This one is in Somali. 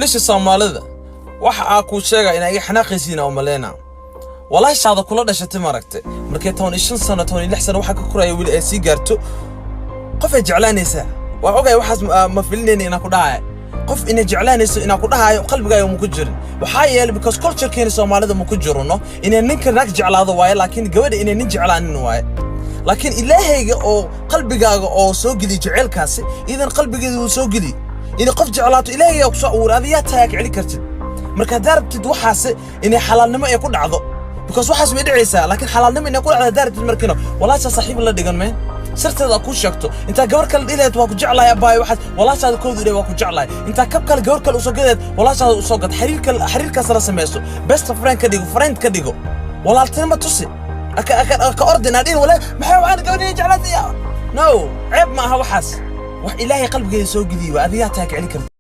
Wiilasha Soomaalida, waxa aa kuu sheega inaa iga xanaaqaysiina oo maleyna. Walaashaada kula dhashatay, maaragtay, markay 15 sano, 16 sano waxa ka koraya weli ay sii gaarto, qof ay jeclaanaysaa. Waa ogay waxaas, ma filinayna inaan ku dhahaya qof inay jeclaanayso. Inaan ku dhahayo qalbigaaga ma ku jirin. Waxaa yeelay, because culturekeena Soomaalida ma ku jirno inay ninka naag jeclaado waaye, laakiin gabadha inay nin jeclaanin waaye. Laakiin Ilaahayga oo qalbigaaga oo soo geliy jeceylkaasi, idan qalbigeeda uu soo geliy inay qof jeclaato, Ilaahaygaa ku soo abuuray. Adiyaa tahay ka celi kartid? Marka haddaa rabtid waxaas inay xalaalnimo ay ku dhacdo, because waxaas way dhicaysaa, laakiin xalaalnimo inay ku dhacdo haddaa rabtid, markiino walaashaa saaxiib la dhigan meen sirteeda aad kuu sheegto. Intaa gabar kale dhileed "Waa ku jeclahay, abbaayo," waxaas walaashaada koodu dhe "Waa ku jeclahay." Intaa kab kale gabar kale usoo gadeed, walaashaada usoo gad. Xiriirka xiriirkaas la samayso, best friend ka dhigo, friend ka dhigo, walaaltinimo tusi. Aka ordin adhin wala maxay waxaan gabadhii jeclaatay. No, ceeb ma aha waxaas. Wax Ilaahay qalbigeeda soo geliyey waa. Adigaa taa ka celi karta?